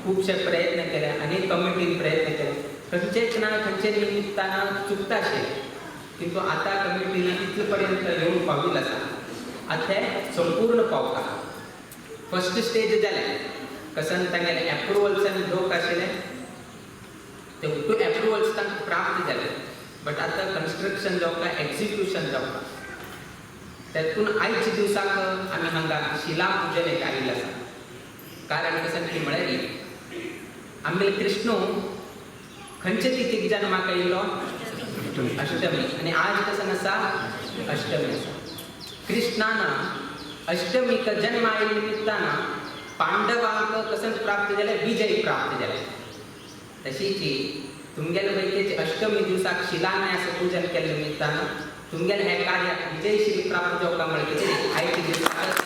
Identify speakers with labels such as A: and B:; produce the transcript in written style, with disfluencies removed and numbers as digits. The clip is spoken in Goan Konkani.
A: खुबशे प्रयत्न केले, अनेक कमिटीन प्रयत्न केले, खंयचेच ना खंयचे निमित्तान चुकताशे, किंतु आतां कमिटीन तितले पर्यंत येवन पाविल्लें आसा. आतां तें संपूर्ण पावता. फर्स्ट स्टेज जालें कसन तांगेले एप्रुवल्सान लोक आशिल्ले ते टू एप्रुवल्स तांकां प्राप्त जाले, बट आतां कन्स्ट्रक्शन जावका, एक्झिक्युशन जावका. तेतून आयच्या दिवसाक आमी हांगा शिला पुजन एक आयिल्लें आसा. कारण कशें की म्हळ्यार आमगेले कृष्णू खंयचे तिथीक जन्माक आयिल्लो? अष्टमी. आनी आज कसन आसा? अष्टमी आसा. कृष्णान अष्टमीक जन्म आयिल्ले निमित्तान पांडवांक कसन प्राप्त जालें? विजय प्राप्त जालें. तशीच तुमगेले पैकीच अष्टमी दिवसाक शिलान्यास पूजन केल्ले निमित्तान तुमगेले हे कार्याक विजयश्री प्राप्त जावका म्हळ्यार कितें आयच्या दिवसाक